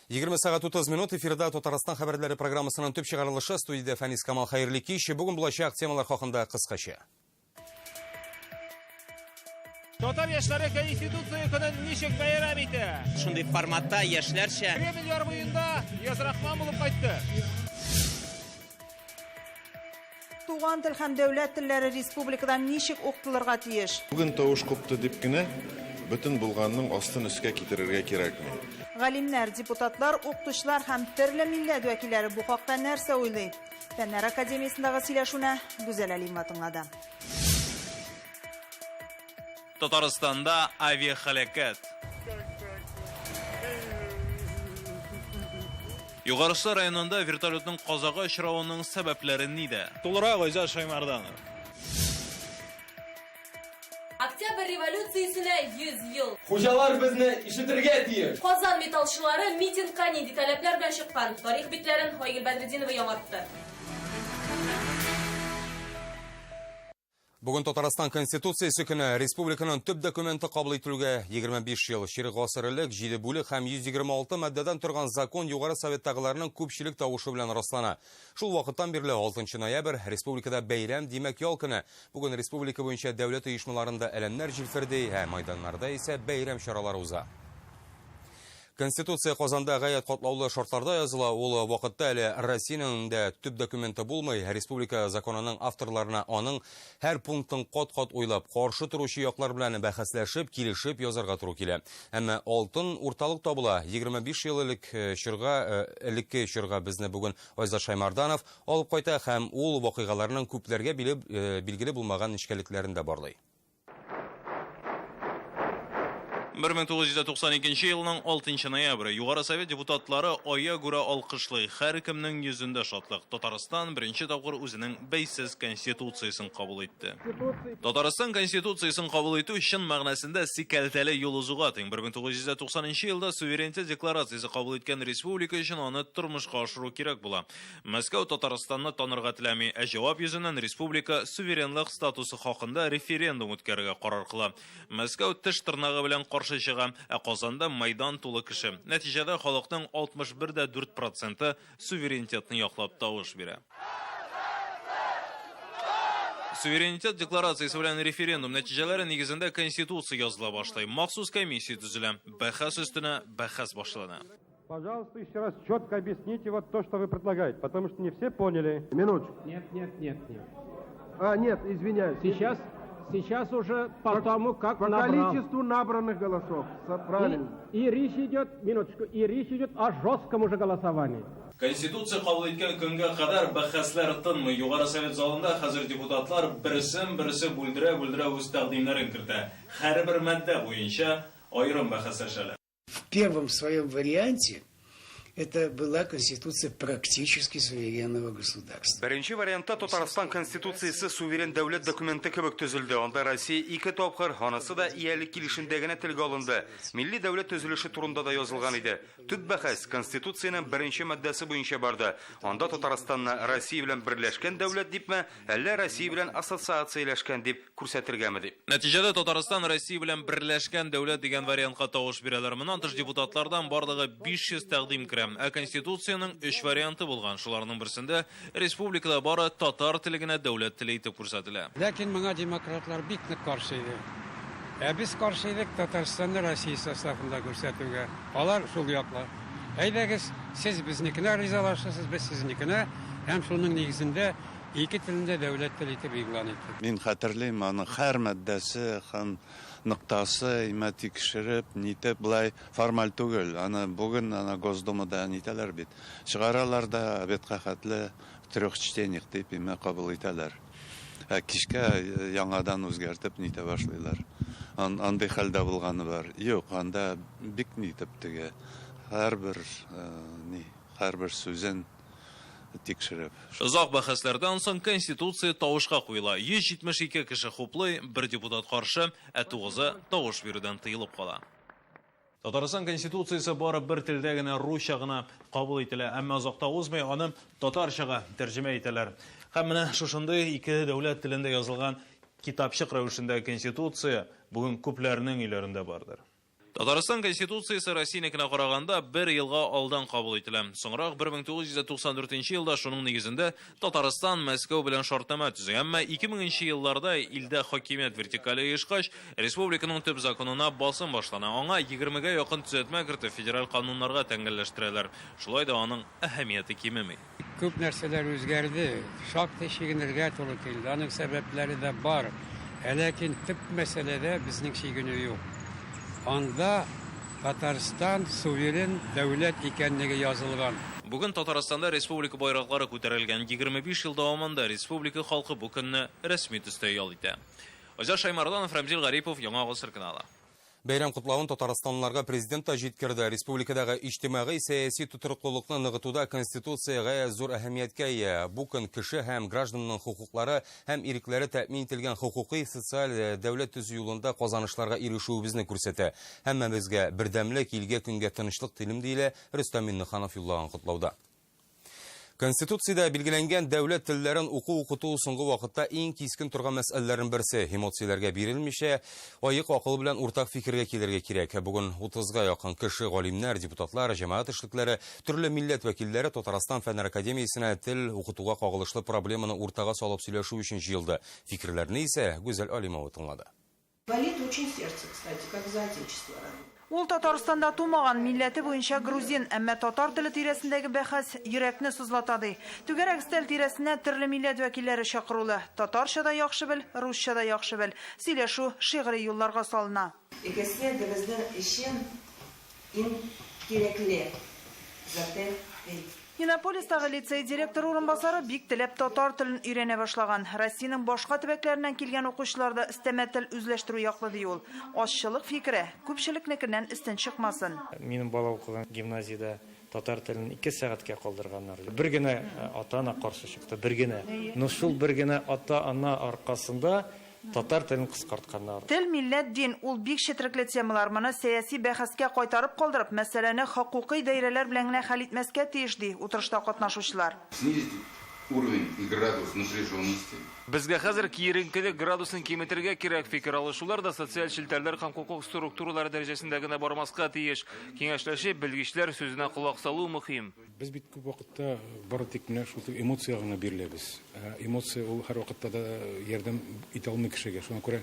20 сәгать 30 минут эфирда Татарстан хәбәрләре программасының төп чыгарылышы студиядә Фәнис Камал хәерле кич. Бүген булачак темалар хакында кыскача. Татар яшьләре Конституция көнен ничек бәйрәм итә? Шундый форматта яшьләрчә. Кремль яр буенда Язрахман булып кайтты. Туган тел һәм дәүләт телләре республикада ничек укытылырга тиеш? Бүген тавыш купты дип кенә бөтен булганның астын өскә китерергә кирәкми. Галимнәр, депутатлар, укытучылар һәм төрле милләт вәкилләре бу хакта нәрсә уйлый? Фәннәр академиясендәге сөйләшүне Гүзәл Әлимова тыңлады. Татарстанда авиаһәлакәт. Югары Ослан районында вертолетның казага очравының сәбәпләре нидә? Тулырак Айзат Шаймарданов. Октябрь революциясенә 100 ел. Хуҗалар безне ишетергә тиеш! Казан металлчылары митингка нинди таләпләр белән чыккан? Тарих битләрен Айгөл Бәдретдинова яңартты. Бүген Татарстан Конституциясе көне республиканың төп документы кабул ителүгә 25 ел, чирек гасыр элек 7 бүлек һәм 126 маддәдән торган закон Югары Советтагыларның күпчелек тавышы белән раслана. Шул вакыттан бирле 6 ноябрь республикада бәйрәм, димәк ял көне. Бүген республика буенча дәүләт оешмаларында әләмнәр җилферди, ә майданнарда исә бәйрәм чаралары уза. Конституция Казанда гаять катлаулы шартларда языла. Ул вакытта әле Россиянең дә төп документы булмый. Республика законының авторларына аның һәр пунктын кат-кат уйлап, каршы торучы яклар белән бәхәсләшеп, килешеп язарга туры килә. Әмма алтын урталык табыла. 25 ел элек э, чорга, э, элекке чорга безне бүген Айзат Шаймарданов алып кайта һәм ул вакыйгаларның күпләргә э, билгеле булмаган нечкәлекләрен дә барлый. 1992 елның 6 ноябре Югары Совет депутатлары аягүрә алкышлый. Һәркемнең йөзендә шатлык. Татарстан беренче тапкыр үзенең бәйсез конституциясен кабул итте. Татарстан конституциясен кабул итү чын мәгънәсендә сикәлтәле юл узуга тиң. 1990 елда суверенитет декларациясе кабул иткән республика өчен аны тормышка ашыру кирәк була. Мәскәү Татарстанны танырга теләми, ә җавап йөзеннән республика суверенлык статусы хакында референдум үткәрергә карар кыла. Мәскәү теш-тырнагы белән каршы чыга, ә Казанда мәйдан тулы кеше. Нәтиҗәдә халыкның 61,4 проценты суверенитетны яклап тавыш бирә. Суверенитет декларациясе белән референдум нәтиҗәләре нигезендә Конституция языла башлый. Махсус комиссия төзелә. Бәхәс өстенә бәхәс башлана. Пожалуйста, еще раз четко объясните вот то, что вы предлагаете, потому что не все поняли. Минуточку. Нет, нет, нет, нет. А, нет, извиняюсь. Сейчас, сейчас уже по, по тому, как по набрал. количеству набранных голосов. Правильно. И, и речь идет, минуточку, и речь идет о жестком уже голосовании. Конституция кабул иткән көнгә кадәр бәхәсләр тынмый. Югары Совет залында хәзер депутатлар берсен-берсе бүлдерә-бүлдерә үз тәкъдимнәрен кертә. Һәрбер маддә буенча аерым бәхәсләшәләр. В первом своем варианте это была конституция практически суверенного государства. Беренче вариантта Татарстан Конституциясе суверен дәүләт документы кебек төзелде. Анда Россия ике тапкыр, анысы да иялек килешендә генә телгә алынды. Милли дәүләт төзелеше турында да язылган иде. Төп бәхәс Конституциянең беренче маддәсе буенча барды. Анда Татарстанны Россия белән берләшкән дәүләт дипме, әллә Россия белән ассоциацияләшкән дип күрсәтергәме дип. Нәтиҗәдә Татарстан Россия белән берләшкән дәүләт дигән вариантка тавыш бирәләр. Моннан тыш депутатлардан барлыгы 500 тәкъдим керә. Ә Конституциянең өч варианты булган. Шуларның берсендә республикада бары татар теле генә дәүләт теле итеп күрсәтелә. Ләкин моңа демократлар бик нык каршы иде. Ә без каршы идек Татарстанны Россия составында күрсәтүгә. Алар шул яклы. Әйдәгез, сез безнекенә ризалашырсыз, без сезнекенә һәм шуның нигезендә Ике телне дә дәүләт теле итеп игълан иттек. Мин хәтерлим, аның һәр маддәсе һәм ноктасы имә тикшереп, нитеп, болай формаль түгел. Аны бүген аны Госдумада нитәләр бит. Чыгаралар да обедка хәтле в трех чтениях дип имә кабул итәләр. Ә кичкә яңадан үзгәртеп нитә башлыйлар. Андый хәл дә булганы бар. Юк, анда бик нитеп теге һәрбер ни, һәрбер сүзен тикшереп. Озак бәхәсләрдән соң Конституция тавышка куела. 172 кеше хуплый, бер депутат каршы, ә тугызы тавыш бирүдән тыелып кала. Татарстан Конституциясе бары бер телдә генә, русча гына кабул ителә. Әмма озак та узмый, аны татарчага тәрҗемә итәләр. Һәм менә шушындый ике дәүләт телендә язылган китапчык рәвешендәге Конституция бүген күпләрнең өйләрендә бардыр. Татарстан Конституциясе Россиянекенә караганда бер елга алдан кабул ителә. Соңрак 1994 елда шуның нигезендә Татарстан Мәскәү белән шартнамә төзи. Әмма 2000 елларда илдә хакимият вертикале оешкач, республиканың төп законына басым башлана. Аңа 20гә якын төзәтмә кертеп, федераль кануннарга тәңгәлләштерәләр. Шулай да аның әһәмияте кимеми. Күп нәрсәләр үзгәрде, шактый чигенергә туры килде. Аның сәбәпләре дә бар. Ә ләкин төп мәсьәләдә безнең чигенү юк. Анда Татарстан суверен дәүләт икәнлеге язылган. Бүген Татарстанда республика байраклары күтәрелгән. 25 ел дәвамында республика халкы бу көнне рәсми төстә ял итә. Айзат Шаймарданов, Рәмзил Гарипов, Яңа Гасыр каналы. Бәйрәм котлавын татарстанлыларга президент та җиткерде. Республикадагы иҗтимагый сәяси тотрыклылыкны ныгытуда Конституция гаять зур әһәмияткә ия. Бу көн кеше һәм гражданның хокуклары һәм ирекләре тәэмин ителгән хокукый социаль дәүләт төзү юлында казанышларга ирешүебезне күрсәтә. Һәммәбезгә бердәмлек, илгә-көнгә тынычлык телим, диелә Рөстәм Миңнеханов юллаган котлауда. Конституциядә билгеләнгән дәүләт телләрен уку-укыту соңгы вакытта иң кискен торган мәсьәләләрнең берсе. Эмоцияләргә бирелмичә, аек акыл белән уртак фикергә килергә кирәк. Бүген 30га якын кеше, галимнәр, депутатлар, җәмәгать эшлекләре, төрле милләт вәкилләре Татарстан Фәннәр академиясенә тел укытуга кагылышлы проблеманы уртага салып сөйләшү өчен җыелды. Фикерләрне исә Гүзәл Алимова тыңлады. Болит очень сердце, кстати, как за отечество родное. Ул Татарстанда тумаган, милләте буенча грузин, әмма татар теле тирәсендәге бәхәс йөрәкне сызлата ди. Түгәрәк өстәл тирәсенә төрле милләт вәкилләре чакырулы. Татарча да яхшы бел, русча да яхшы бел. Сөйләшү шигъри юлларга салына. Икесе дә безнең өчен иң кирәкле заты бит. Иннополистагы лицей директоры урынбасары бик теләп татар телен өйрәнә башлаган. Россиянең башка төбәкләреннән килгән укучылар да өстәмә тел үзләштерү яклы, ди ул. Азчылык фикере күпчелекнекеннән өстен чыкмасын. Минем бала укыган гимназиядә татар телен 2 сәгатькә калдырганнар. Бер генә ата-ана каршы чыкты, бер генә. Но шул бер генә ата-ана аркасында татар телен кыскартканнар. Тел, милләт, дин ул бик четерекле темалар. Моны сәяси бәхәскә кайтарып калдырып, мәсьәләне хокукый даирәләр белән генә хәл итмәскә тиеш, ди утырышта катнашучылар. Снизить уровень и градус напряженности. Безгә хәзер киеренкелек градусын киметергә кирәк. Фикер алышулар да социаль челтәрләр һәм хокук структуралары дәрәҗәсендә генә бармаска тиеш. Киңәшләшеп, белгечләр сүзенә колак салу мөһим. Без бит күп вакытта бары тик менә шул эмоциягә генә биреләбез. Эмоция ул һәр вакытта да ярдәм итә алмый кешегә. Шуңа күрә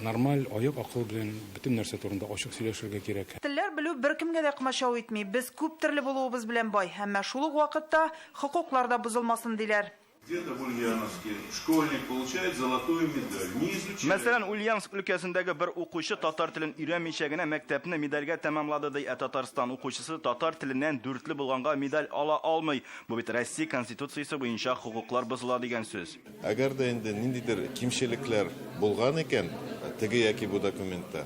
нормаль, аек акыл белән бөтен нәрсә турында ачык сөйләшергә кирәк. Телләр белү беркемгә дә комачау итми. Без күп төрле булуыбыз белән бай. Әмма шул ук вакытта хокуклар да бозылмасын диләр. Где-то в Ульяновске школьник получает золотую медаль. Не изучая. Мәсәлән, Ульяновск өлкәсендәге бер укучы татар телен өйрәнмичә генә мәктәпне медальгә тәмамлады ди. Ә Татарстан укучысы татар теленнән дүртле булганга медаль ала алмый. Бу бит Россия Конституциясе буенча хокуклар бозыла дигән сүз. Әгәр дә инде ниндидер кимчелекләр булган икән, теге яки бу документта,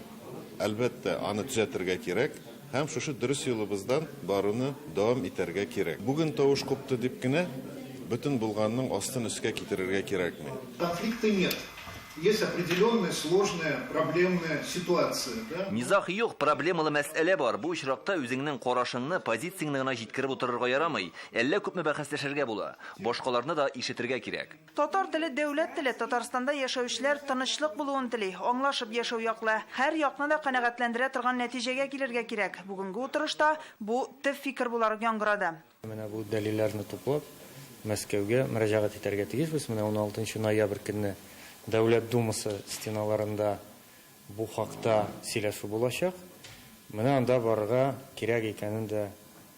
әлбәттә, аны төзәтергә кирәк. Һәм шушы дөрес юлыбыздан баруны дәвам итәргә кирәк. Бүген тавыш купты дип кенә бөтен булганның астын өскә китерергә кирәкми. Конфликта нет. Есть определенная сложная проблемная ситуация. Да? Низаг юк, проблемалы мәсьәлә бар. Бу очракта үзеңнең карашыңны, позицияңне генә җиткереп утырырга ярамый. Әллә күпме бәхәсләшергә була. Башкаларны да ишетергә кирәк. Татар теле дәүләт теле. Татарстанда яшәүчеләр тынычлык булуын тели. Аңлашып яшәү яклы. Һәр якны да канәгатьләндерә торган нәтиҗәгә килергә кирәк. Бүгенге утырышта бу төп фикер буларак яңгырады. Менә бу дәлилләрне туплап, Мәскәүгә мөрәҗәгать итәргә тиешбез. Менә 16 ноябрь көнне Дәүләт Думасы стеналарында бу хакта сөйләшү булачак. Менә анда барырга кирәк икәнен дә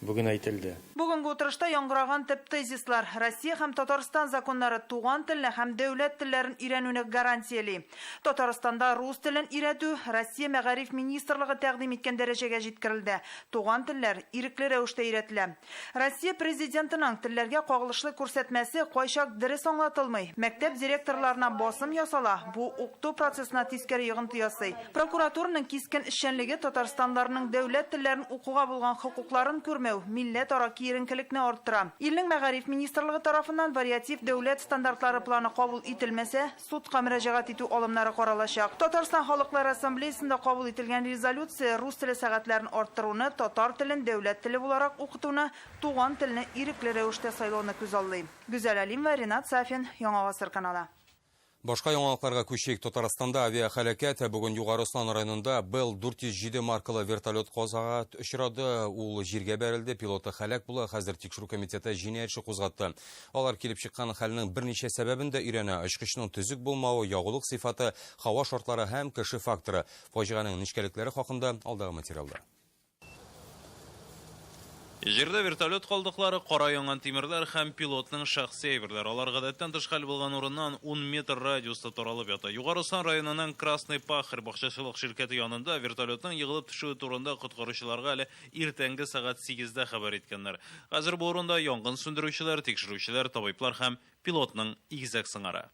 бүген әйтелде. Бүгенге утырышта яңгыраган төп тезислар: Россия һәм Татарстан законнары туган телне һәм дәүләт телләрен өйрәнүне гарантияли. Татарстанда рус телен өйрәтү Россия Мәгариф министрлыгы тәкъдим иткән дәрәҗәгә җиткерелде. Туган телләр ирекле рәвештә өйрәтелә. Россия президентының телләргә кагылышлы күрсәтмәсе кайчак дөрес аңлатылмый. Мәктәп директорларына басым ясала, бу укыту процессына тискәре йогынты ясый. Прокуратураның кискен эшчәнлеге татарстанларның дәүләт телләрен укуга булган хокукларын күрмәү, милләтара киеренкелекне арттыра. Илнең Мәгариф министрлыгы тарафыннан вариатив дәүләт стандартлары планы кабул ителмәсә, судка мөрәҗәгать итү алымнары каралачак. Татарстан Халыклар Ассамблеясында кабул ителгән резолюция рус теле сәгатьләрен арттыруны, татар телен дәүләт теле буларак укытуны, туган телне ирекле рәвештә сайлауны күзаллый. Гүзәл Алимова, Ринат Сафин, Яңа Гасыр каналы. Башка яңалыкларга күчик. Татарстанда авиаһәлакәт. Бүген Югары Ослан районында Bell 407 маркалы вертолет казага очрады. Ул җиргә бәрелде, пилоты һәлак була. Хәзер тикшерү комитеты җинаять эше кузгатты. Алар килеп чыккан хәлнең берничә сәбәбен дә өйрәнә. Очкычның төзек булмавы, ягулык сыйфаты, һава шартлары һәм кеше факторы. Фаҗиганең нечкәлекләре хакында алдагы материалда. Җирдә вертолет калдыклары, кара янган тимерләр һәм пилотның шәхси әйберләре. Алар гадәттән тыш хәл булган урыннан 10 метр радиуста таралып ята. Югары Ослан районының Красный Пахарь бакчачылык ширкәте янында вертолетның егылып төшүе турында коткаручыларга әле иртәнге сәгать 8дә хәбәр иткәннәр. Хәзер бу урында янгын сүндерүчеләр, тикшерүчеләр, табиблар һәм пилотның игезәк сыңары.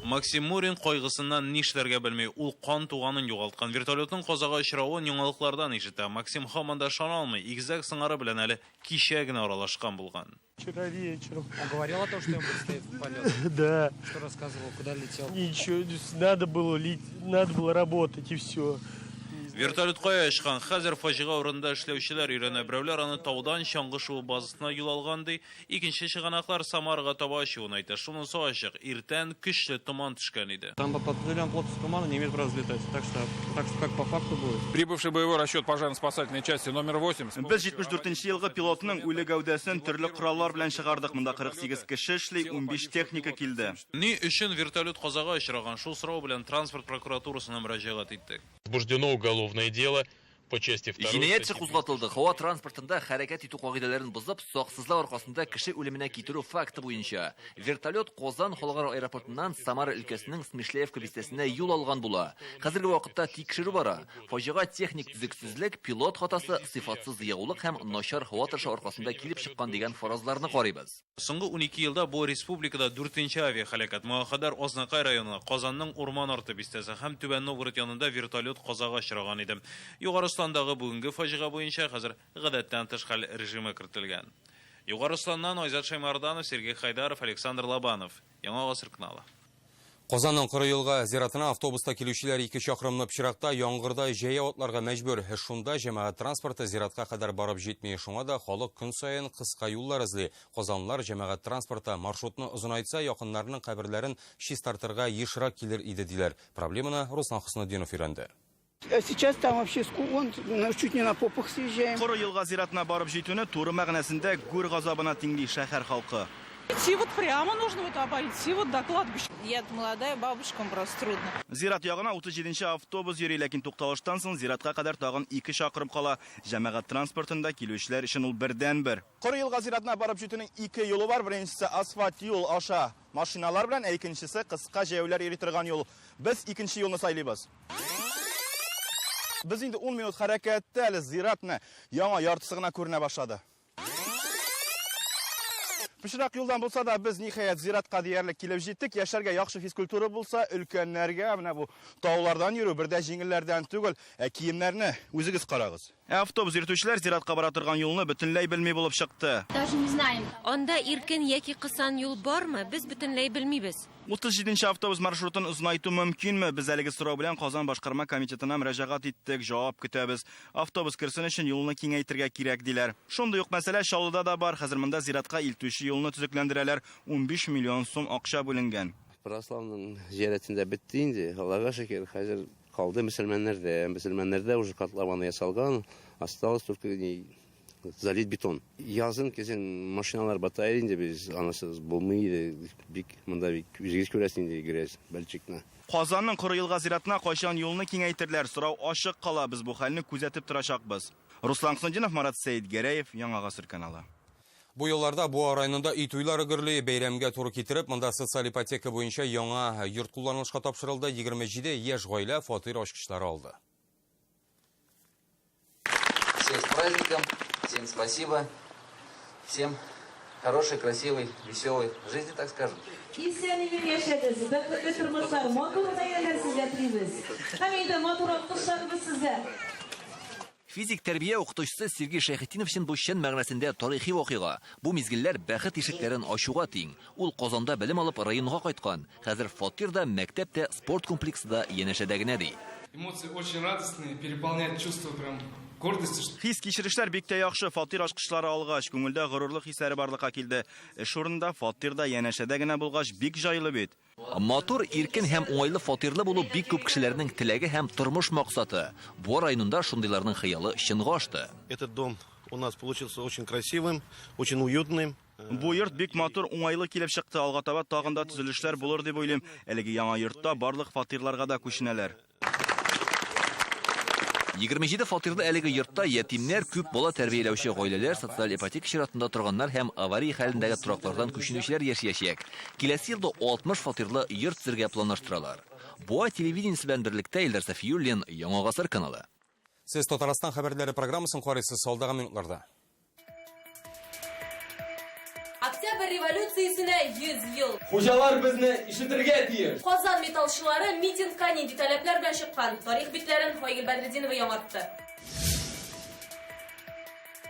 Максим Мурин кайгысыннан нишләргә белми. Ул кан туганын югалткан. Вертолетның казага очравын яңалыклардан ишетә. Максим һаман да ышана алмый. Игезәк сыңары белән әле кичә генә аралашкан булган. Вчера вечером. Он говорил о том, что ему предстоит полет? Да. Что рассказывал, куда летел? Ничего, надо было, надо было работать и все. Вертолет кая очкан? Хәзер фаҗига урынында эшләүчеләр өйрәнә. Берәүләр аны таудан чаңгы шуу базасына юл алган ди. Икенче чыганаклар Самарага таба очуын әйтә. Шунысы ачык, иртән көчле томан төшкән иде. Там по определенному плотности тумана не имеет права взлетать. Так что как по факту будет. Прибывший боевой расчет пожарно-спасательной части номер 8. Без 74 елгы пилотның үле гәүдәсен төрле кораллар белән чыгардык. Монда 48 кеше эшли, 15 техника килде. Ни өчен вертолет казага очраган? Шул сорау белән транспорт прокуратурасына мөрәҗәгать иттек. Возбуждено уголовное дело по части 2. Җинаять эше кузгатылды. Һава транспортында хәрәкәт итү кагыйдәләрен бозып, саксызлык аркасында кеше үлеменә китерү факты буенча. Вертолет Казан халыкара аэропортыннан Самара өлкәсенең Смышляевка бистәсенә юл алган була. Хәзерге вакытта тикшерү бара. Фаҗига техник төзексезлек, пилот хатасы, сыйфатсыз ягулык һәм начар һава торышы аркасында килеп чыккан дигән фаразларны карыйбыз. Соңгы 12 елда бу республикада 4нче авиаһәлакәт. Моңа кадәр Азнакай районы, Казанның Урман арты бистәсе һәм Түбән Новгород янында вертолет казага очраган иде. Югары Осландагы бүгенге фаҗига буенча хәзер гадәттән тыш хәл режимы кертелгән. Югары Осланнан Айзат Шаймарданов, Сергей Хайдаров, Александр Лобанов. Яңа Гасыр каналы. Казанның Коры Елга зиратына автобуста килүчеләр 2 чакрымлы пычракта яңгырда җәяү атларга мәҗбүр. Шунда җәмәгать транспорты зиратка кадәр барып җитми. Шуңа да халык көн саен кыска юллар эзли. Казанлылар җәмәгать транспорты маршрутны озынайтса, якыннарының каберләрен чистартырга ешрак килер иде диләр. Проблеманы Руслан Хөснетдинов өйрәнде. А сейчас там вообще он чуть не на попах съезжаем. Коры Елга зиратына барып җитүне туры мәгънәсендә гүр газабына тиңли шәһәр халкы. Идти вот прямо нужно вот обойти вот до кладбища. Я молодая, бабушкам просто трудно. Зират ягына 37 автобус йөри, ләкин тукталыштан соң зиратка кадәр тагын 2 чакрым кала. Җәмәгать транспортында килүчеләр өчен ул бердән-бер. Коры Елга зиратына барып җитүнең 2 юлы бар. Беренчесе асфальт юл аша машиналар белән, ә икенчесе кыска җәяүләр йөри торган юл. Без икенче юлны сайлыйбыз. Без инде 10 минут хәрәкәттә, әле зиратны яңа яртысы гына күренә башлады. Пычрак юлдан булса да без ниһаять зиратка диярлек килеп җиттек. Яшьләргә яхшы физкультура булса, өлкәннәргә менә бу таулардан йөрү бер дә җиңелләрдән түгел. Ә киемнәрне үзегез карагыз. Ә автобус йөртүчеләр зиратка бара торган юлны бөтенләй белми булып чыкты. Даже не знаем. Анда иркен яки кысан юл бармы, без бөтенләй белмибез. 37 автобус маршрутын озынайту мөмкинме? Без әлеге сорау белән Казан башкарма комитетына мөрәҗәгать иттек, җавап көтәбез. Автобус керсен өчен юлны киңәйтергә кирәк диләр. Шундый ук мәсьәлә Чаллыда да бар. Хәзер монда зиратка илтүче юлны төзекләндерәләр. 15 миллион сум акча бүленгән. Православның зиратында бетте инде. Аллага шөкер, хәзер калды мөселманнарда. Мөселманнарда уже котлован ясалган, осталось только залить бетон. Язын кезен машиналар бата инде, без анасыз булмый иде. Бик монда бик үзегез күрәсез инде, грязь, бәлчекне. Казанның Коры Елга зиратына кайчан юлны киңәйтерләр? Сорау ачык кала. Без бу хәлне күзәтеп торачакбыз. Руслан Хөснетдинов, Марат Сәйдгәрәев, Яңа Гасыр каналы. Бу елларда Буа районында өй туйлары гөрли. Бәйрәмгә туры китереп, монда социаль ипотека буенча яңа йорт кулланылышка тапшырылды. 27 яшь гаилә фатир ачкычлары алды. Всех с праздником, всем спасибо, всем хорошей, красивой, веселой жизни, так скажем. Исән-имин яшәгез, бәхетле тормышлар, матур гаиләләр сезгә телибез. Һәм инде матур алкышларыбыз сезгә. Физик тәрбия укытучысы Сергей Шәйхетдинов өчен бу чын мәгънәсендә тарихи вакыйга. Бу мизгелләр бәхет ишекләрен ачуга тиң. Ул Казанда белем алып районга кайткан. Хәзер фатир да, мәктәп тә, спорт комплексы да янәшәдә генә ди. Эмоции очень радостные, переполняют чувства прям. Гордости, что Хис-кичерешләр бик тә яхшы. Фатир ачкычлары алгач, күңелдә горурлык хисләре барлыкка килде. Эш урынында фатир да янәшәдә генә булгач, бик җайлы бит. Матур, иркен һәм уңайлы фатирлы булу бик күп кешеләрнең теләге һәм тормыш максаты. Буа районында шундыйларның хыялы чынга ашты. Этот дом у нас получился очень красивым, очень уютным. Бу йорт бик матур, уңайлы килеп чыкты. Алга таба тагын да төзелешләр булыр дип уйлыйм. Әлеге яңа йортта барлык фатирларга да күченәләр. 27 фатирлы әлеге йортта ятимнәр, күп бала тәрбияләүче гаиләләр, социаль ипотека чиратында торганнар һәм авария хәлендәге тораклардан күченүчеләр яшәячәк. Киләсе елда 60 фатирлы йорт төзергә планлаштыралар. Буа телевидениесе белән берлектә Илдар Сафиуллин, Яңа гасыр каналы. Сез Татарстан хәбәрләре программасын карыйсыз алдагы минутларда. Октябрь революциясенә 100 ел. Хуҗалар безне ишетергә тиеш. Казан металлчылары митингка нинди таләпләр белән чыккан? Тарих битләрен Айгөл Бәдретдинова яңартты.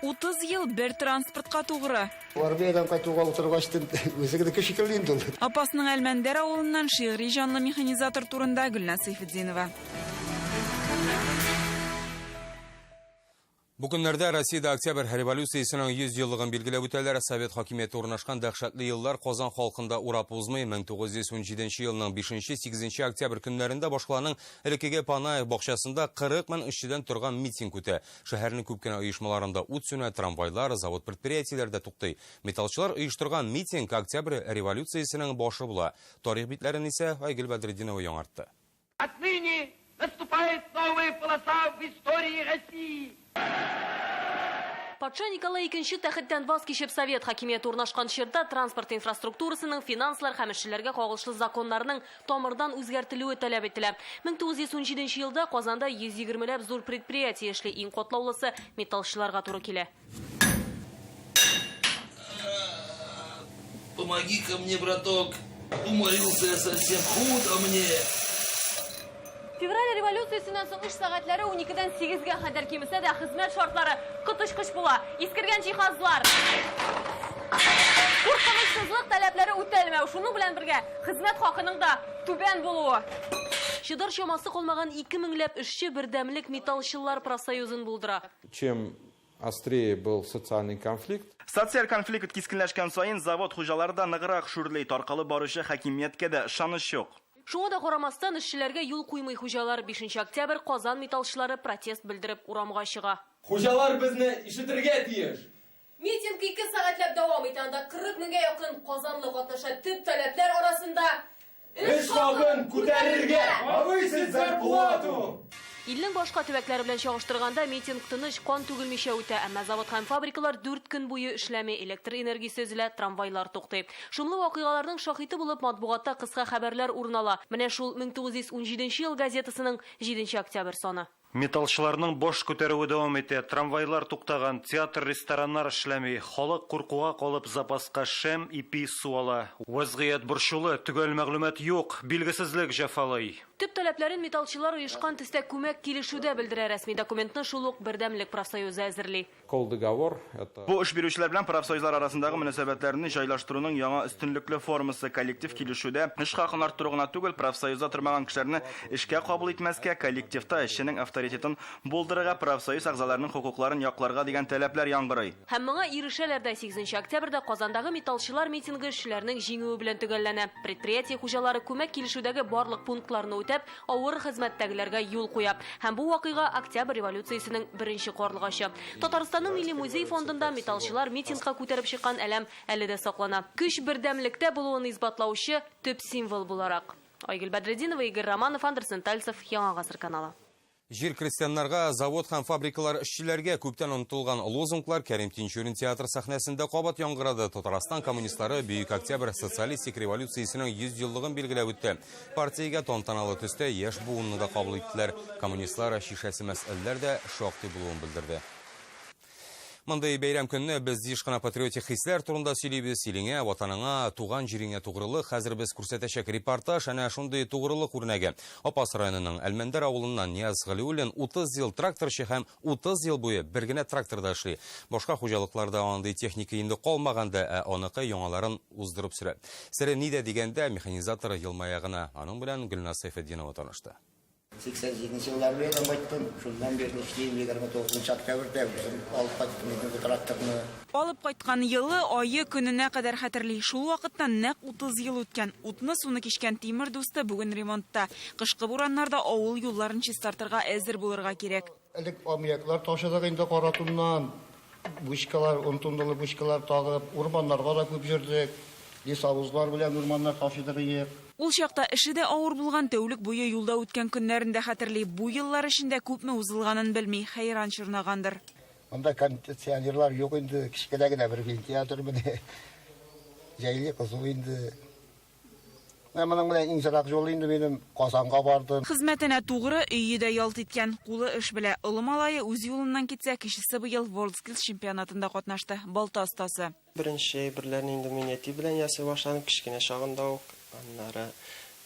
30 ел бер транспортка тугры. Армиядән кайтуга утыргач, үзегезнеке шикелле инде ул. Апасның Әлмәндәр авылыннан шигъри җанлы механизатор турында Гөлназ Сәйфетдинова. Бу көннәрдә Россиядә Октябрь революциясенең 100 еллыгын билгеләп үтәләр. Совет хакимияте урнашкан дәһшәтле еллар Казан халкында урап узмый. 1917 елның 5-8 октябрь көннәрендә башкаланың элеккеге Панаев бакчасында 40 мең эшчедән торган митинг үтә. Шәһәрнең күп кенә оешмаларында ут сүнә, трамвайлар, завод предприятиеләр дә туктый. Металлчылар оештырган митинг Октябрь революциясенең башы була. Тарих битләрен исә Айгөл Бәдретдинова яңартты. Отныне наступает новая полоса в истории России. Патша Николай II тәхеттән ваз кичеп Совет хакимияте урнашкан чорда транспорт инфраструктурасының, финанслар һәм эшчеләргә кагылышлы законнарның тамырдан үзгәртелүе таләп ителә. 1917 елда Казанда 120 ләп зур предприятие эшли. Иң катлаулысы металлчыларга туры килә. Помоги-ка мне, браток. Уморился я совсем, худо мне. Февраль революциясеннән соң эш сәгатьләре 12-дән 8-гә кадәр кимесә дә, хезмәт шартлары коточкыч була. Искергән җиһазлар, куркынычсызлык таләпләре үтәлмәү, шуның белән бергә хезмәт хакының да түбән булуы. Чыдар чамасы калмаган 2 меңләп эшче бердәмлек металлчылар профсоюзын булдыра. Чем острее был социальный конфликт, Социаль конфликт кискенләшкән саен завод хуҗалары да ныграк шүрли, таркалып баручы хакимияткә дә ышаныч юк. Шуңа да карамастан эшчеләргә юл куймый хуҗалар. 5 октябрь Казан металлчылары протест белдереп урамга чыга. Хуҗалар безне ишетергә тиеш. Митинг 2 сәгатьләп дәвам итә. Анда 40 меңгә якын казанлы катнаша. Төп таләпләр арасында эш хакын күтәрергә, повысить зарплату. Илнең башка төбәкләре белән чагыштырганда митинг тыныч, кан түгелмичә үтә, әмма завод һәм фабрикалар 4 көн буе эшләми, электр энергиясе өзелә, трамвайлар туктый. Шомлы вакыйгаларның шаһиты булып матбугатта кыска хәбәрләр урын ала. Менә шул 1917 ел газетасының 7 октябрь саны. Металлчыларның баш күтәрүе дәвам итә. Трамвайлар туктаган, театр, рестораннар эшләми. Халык куркуга калып запаска шәм, ипи, су ала. Вазгыять борчулы, төгәл мәгълүмат юк, билгесезлек җәфалый. Төп таләпләрен металлчылар оешкан төстә күмәк килешүдә белдерә. Рәсми документны шул ук бердәмлек профсоюзы әзерли. Колдоговор это Бу эш бирүчеләр белән профсоюзлар арасындагы мөнәсәбәтләрне җайлаштыруның яңа өстенлекле формасы. Коллектив килешүдә эш хакын арттыру гына түгел, профсоюзда тормаган кешеләрне эшкә кабул итмәскә, коллективта эшченең авторитетын булдырырга, профсоюз әгъзаларының хокукларын якларга дигән таләпләр яңгырый. Һәм моңа ирешәләр дә. 8 октябрьдә Казандагы металлчылар митингы эшчеләрнең җиңүе белән төгәлләнә. Предприятие хуҗалары күмәк килешүдәге барлык пунктларны үтәп, авыр хезмәттәгеләргә юл куя. Һәм бу вакыйга Октябрь революциясенең беренче карлыгачы. Татарстанның Милли музей фондында металлчылар митингка күтәреп чыккан әләм әле дә саклана. Көч бердәмлектә булуын исбатлаучы төп символ буларак. Айгөл Бәдретдинова, Игорь Романов, Андерсен Тальцев, Яңа гасыр каналы. Җир крестьяннарга, завод һәм фабрикалар эшчеләргә күптән онытылган лозунглар Кәрим Тинчурин театр сәхнәсендә кабат яңгырады. Татарстан коммунистлары Бөек Октябрь социалистик революциясенең 100 еллыгын билгеләп үтте. Партиягә тантаналы төстә яшь буынны да кабул иттеләр. Коммунистлар шишәсе мәсьәләләр дә шактый булуын белдерде. Мондый бәйрәм көнне без еш кына патриотик хисләр турында сөйлибез. Илеңә, ватаныңа, туган җиреңә тугрылык. Хәзер без күрсәтәчәк репортаж әнә шундый тугрылык үрнәге. Апас районының Әлмәндәр авылыннан Нияз Галиуллин 30 ел тракторчы һәм 30 ел буе бер генә тракторда эшли. Башка хуҗалыкларда андый техника инде калмаганда, ә аныкы яңаларын уздырып сөрә. Сере нидә дигәндә, механизатор елмая гына. Аның белән Гөлназ Сәйфетдинова танышты. 87 нче елда армиядән кайттым. Шуннан бирле эшлим. 29 октябрьдә үзем алып кайттым инде бу тракторны. Алып кайткан елы, ае, көненә кадәр хәтерли. Шул вакыттан нәкъ 30 ел үткән. Утны-суны кичкән тимер дусты бүген ремонтта. Кышкы бураннарда авыл юлларын чистартырга әзер булырга кирәк. Элек аммиаклар ташыдык инде Каратуннан. Бочкалар, ун тонналы бочкалар тагып, урманнарга да күп йөрдек. Лесовозлар белән урманнар ташыдык иек. Ул чакта эше дә авыр булган, тәүлек буе юлда үткән көннәрен дә хәтерли. Бу еллар эчендә күпме узылганын белми, хәйран чорнагандыр. Монда кондиционерлар юк инде, кечкенә генә бер вентилятор менә. Җәйле кызу инде. Менә моның белән иң ерак юл инде минем Казанга бардым. Хезмәтенә тугры, өе дә ялт иткән. Кулы эш белә. Олы малае үз юлыннан китсә, кечесе быел WorldSkills чемпионатында катнашты. Балта остасы. Беренче әйберләрне инде мин әти белән ясый башладым, кечкенә чагында ук. Аннары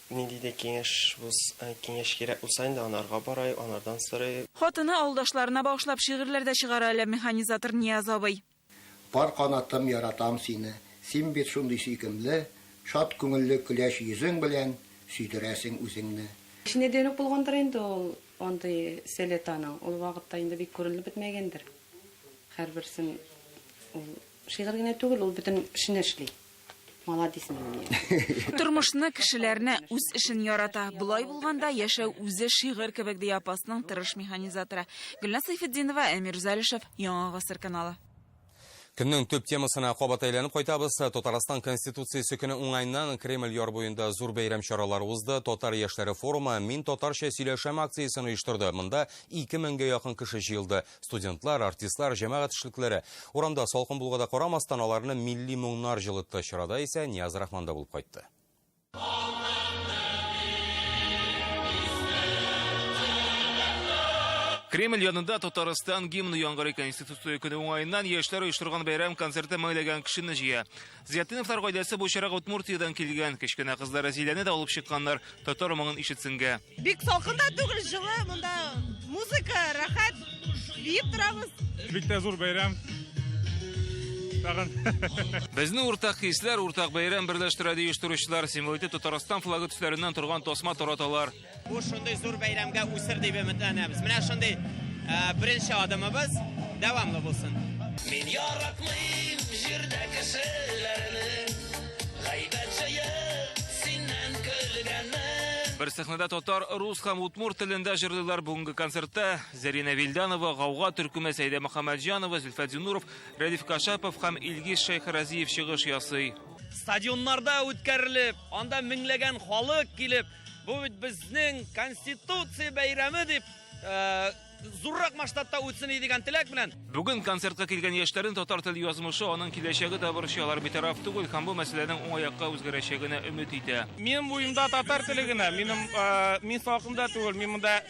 нинди дә киңәш булс, киңәш кирәк булса инде анарга барай, анардан сорый. Хатыны авылдашларына багышлап шигырьләр дә чыгара әле механизатор Нияз абый. Пар канатым, яратам сине, Син бит шундый сөйкемле, Шат күңелле көләч йөзең белән Сөйдерәсең үзеңне. Кечкенәдән үк булгандыр инде ул андый сәләт аның. Ул вакытта инде бик күренеп бетмәгәндер. Һәрберсен ул шигырь генә түгел, ул бөтен эшен эшли. Маладис минем егет. Тормышны, кешеләрне, үз эшен ярата. Болай булганда яшәү үзе шигырь кебек, ди Апасның тырыш механизаторы. Гөлназ Сәйфетдинова, Әмир Залишев, Яңа гасыр каналы. Көннең төп темасына кабат әйләнеп кайтабыз. Татарстан Конституциясе көне уңаеннан Кремль яр буенда зур бәйрәм чаралары узды. Татар яшьләре форумы Мин татарча сөйләшәм акциясен оештырды. Монда 2000гә якын кеше җыелды. Студентлар, артистлар, җәмәгать эшлеклеләре. Урамда салкын булуга да карамастан, аларны милли моңнар җылытты. Чарада исә Нияз Рахман да булып кайтты. Кремль янында Татарстан гимны яңгырый. Конституция көне уңаеннан яшьләр оештырган бәйрәм концерты меңләгән кешене җыя. Зиятдиновлар гаиләсе бу чарага Удмуртиядән килгән. Кечкенә кызлары Зиләне дә алып чыкканнар, татар моңын ишетсенгә. Бик салкын да түгел, җылы, монда музыка, рәхәт, биеп торабыз. Бик тә зур бәйрәм. Тагын. Безне уртак хисләр, уртак бәйрәм берләштерә, ди оештыручылар. Символ итеп Татарстан флагы төсләреннән торган тасма тараталар. Бу шундый зур бәйрәмгә үсер дип өметләнәбез. Менә шундый беренче адымыбыз дәвамлы булсын. Мин яратмыйм җирдә кешеләрне, гайбәт җыеп, синнән көлгәнне. Бер сәхнәдә татар, рус һәм удмурт телендә җырлыйлар бүгенге концертта. Зәринә Вилданова, Гауга төркеме, Сәйдә Мөхәммәтҗанова, Зөлфәт Зиннуров, Рәдиф Кашапов һәм Илгиз Шәйхразиев чыгыш ясый. Стадионнарда үткәрелеп, анда меңләгән халык килеп, бу бит безнең Конституция бәйрәме дип, зуррак масштабта үтсен иде дигән теләк белән. Бүген концертка килгән яшьләрнең татар теле язмышы, аның киләчәге дә борчый. Алар битараф түгел һәм бу мәсьәләнең уңай якка үзгәрәчәгенә өмет итә. Минем буемда татар теле генә. Минем, мин салкында түгел, мин монда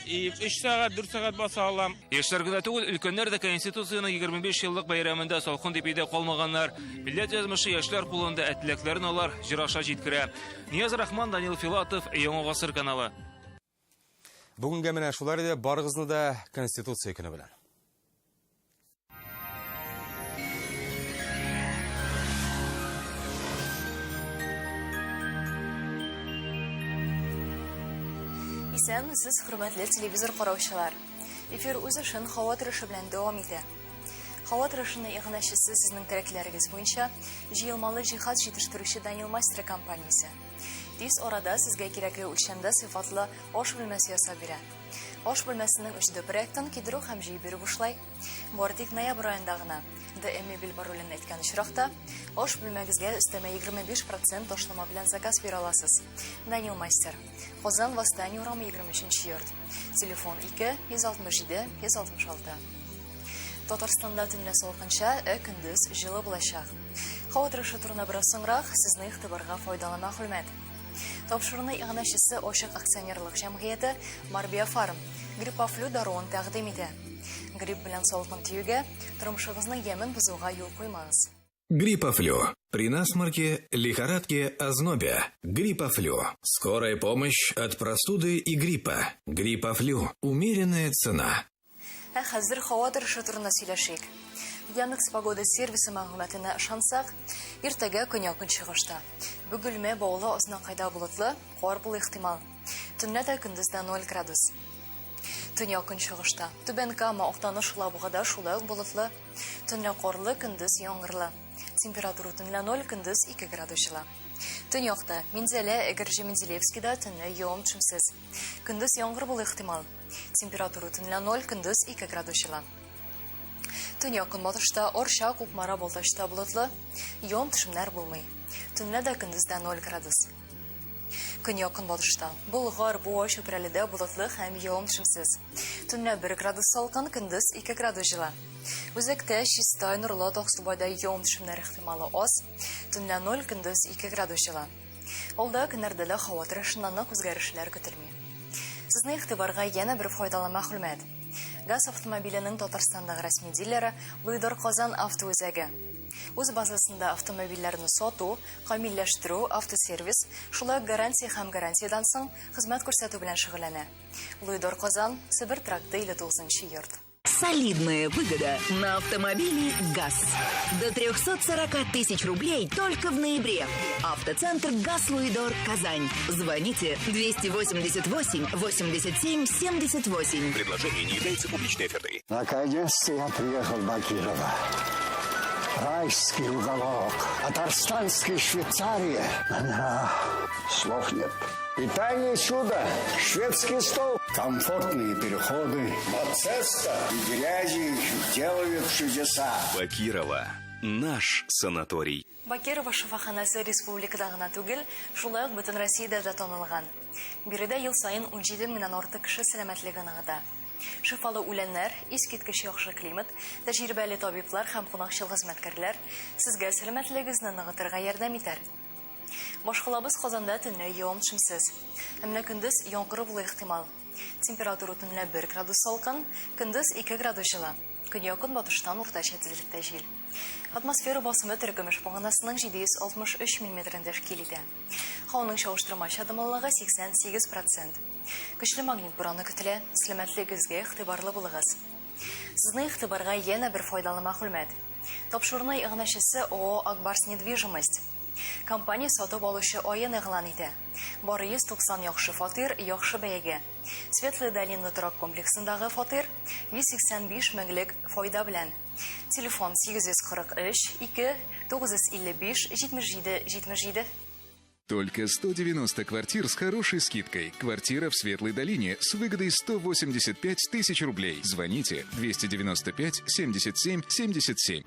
3 сәгать, 4 сәгать баса алам. Яшьләр генә түгел, өлкәннәр дә Конституциянең 25 еллык бәйрәмендә салкын дип өйдә калмаганнар. Милләт язмышы яшьләр кулында, ә теләкләрен алар җыр аша җиткерә. Нияз Рахман, Данил Филатов, Яңа гасыр каналы. Бүгенгә менә шулар иде. Барыгызны да Конституция көне белән. Исәнмесез, хөрмәтле телевизор караучылар. Эфир үз эшен һава торышы белән дәвам итә. Һава торышының иганәчесе сезнең теләкләрегез буенча җыелмалы җиһаз җитештерүче Данил Мастер компаниясе. Тиз арада сезгә кирәкле үлчәмдә сыйфатлы аш бүлмәсе ясап бирә. Аш бүлмәсенең 3D проектын кидерү һәм җыеп бирү бушлай. Бары тик ноябрь аенда гына. ДМ мебель паролен әйткән очракта, аш бүлмәгезгә өстәмә 25% ташлама белән заказ бирә аласыз. Данил Мастер. Казан Восстание урамы 23 йорт. Телефон 2 167 166. Татарстанда төнлә салкынча, ә көндез җылы булачак. Һава торышы турында бераз соңрак сезнең игътибарга файдалы мәгълүмат. Тапшыруны иганәчесе Ачык акционерлык җәмгыяте Марбиа Фарм Гриппофлю даруын тәкъдим итә. Грипп белән салкын тиюгә тормышыгызның ямен бозуга юл куймагыз. Гриппофлю. При насморке, лихорадке, ознобе. Гриппофлю. Скорая помощь от простуды и гриппа. Гриппофлю. Умеренная цена. Ә хәзер һава торышы турында сөйләшик. Яндекс Погода сервисы мәгълүматына ышансак, иртәгә көньяк-көнчыгышта. Бөгелмә, Баулы, Азнакайда болытлы, кар булу ихтимал. Төнлә дә көндез дә 0 градус. Төньяк көнчыгышта, Түбән Кама, Актаныш, Алабугада шулай ук болытлы. Төнлә карлы, көндез яңгырлы. Температура төнлә 0, көндез 2 градус җылы. Төньякта, Минзәлә, Әгерҗе, Менделеевскида төнлә явым-төшемсез. Көндез яңгыр булу ихтимал. Температура төнлә 0, көндез 2 градус җылы. Төньяк көнбатышта, Арча, Кукмара, Балтачта болытлы, явым-төшемнәр булмый. Төнлә дә көндез дә 0 градус. Көньяк көнбатышта, Болгар, Буа, Чүпрәледә болытлы һәм явым-төшемсез. Төнлә 1 градус салкын, көндез 2 градус җылы. Үзәктә, Чистай, Нурлат, Аксубайда явым-төшемнәр ихтималы аз. Төнлә 0, көндез 2 градус җылы. Алда көннәрдә дә һава торышында нык үзгәрешләр көтелми. Сезнең игътибарга янә бер файдалы мәгълүмат. ГАЗ автомобиленең Татарстандагы рәсми дилеры Луидор Казан автоүзәге. Үз базасында автомобильләрне сату, камилләштерү, автосервис, шулай ук гарантия һәм гарантиядән соң хезмәт күрсәтү белән шөгыльләнә. Луидор Казан, Себер тракты 59 йорт. Солидная выгода на автомобиле ГАЗ. До 340 тысяч рублей только в ноябре. Автоцентр ГАЗ Луидор Казань. Звоните 288 87 78. Предложение не является публичной офертой. Наконец-то я приехал в Бакирово. Райский уголок. Татарстанская Швейцария. Да, слов нет. Питание чудо, шведский стол, комфортные переходы. Мацеста и грязи делают чудеса. Бакирово. Наш санаторий. Бакирово шифаханәсе республикада гына түгел, шулай ук бөтен Россиядә дә танылган. Биредә ел саен 17 меңнән артык кеше сәламәтлеген ныгыта. Шифалы үләннәр, искиткеч яхшы климат, тәҗрибәле табиблар һәм кунакчыл хезмәткәрләр сезгә сәламәтлегегезне ныгытырга ярдәм итәр. Башкалабыз Казанда төнлә явым-төшемсез. Ә менә көндез яңгыр булу ихтимал. Температура төнлә 1 градус салкын, көндез 2 градус җылы. Көньяк-көнбатыштан уртача тизлектә җил. Атмосфера басымы теркөмеш баганасының 763 миллиметрын тәшкил итә. Һаваның чагыштырмача дымлылыгы 88 процент. Көчле магнит бураны көтелә, сәламәтлегегезгә игътибарлы булыгыз. Сезнең игътибарга янә бер файдалы мәгълүмат. Тапшыруның иганәчесе ООО «Акбарс Недвижимость». Компания сатып алучы аен игълан итә. Бары 190 яхшы фатир, яхшы бәягә. Светлая долина торак комплексындагы фатир 185 меңлек файда белән. Телефон 843 2 955 77 77. Только 190 квартир с хорошей скидкой. Квартира в Светлой долине с выгодой 185 тысяч рублей. Звоните 295 77 77.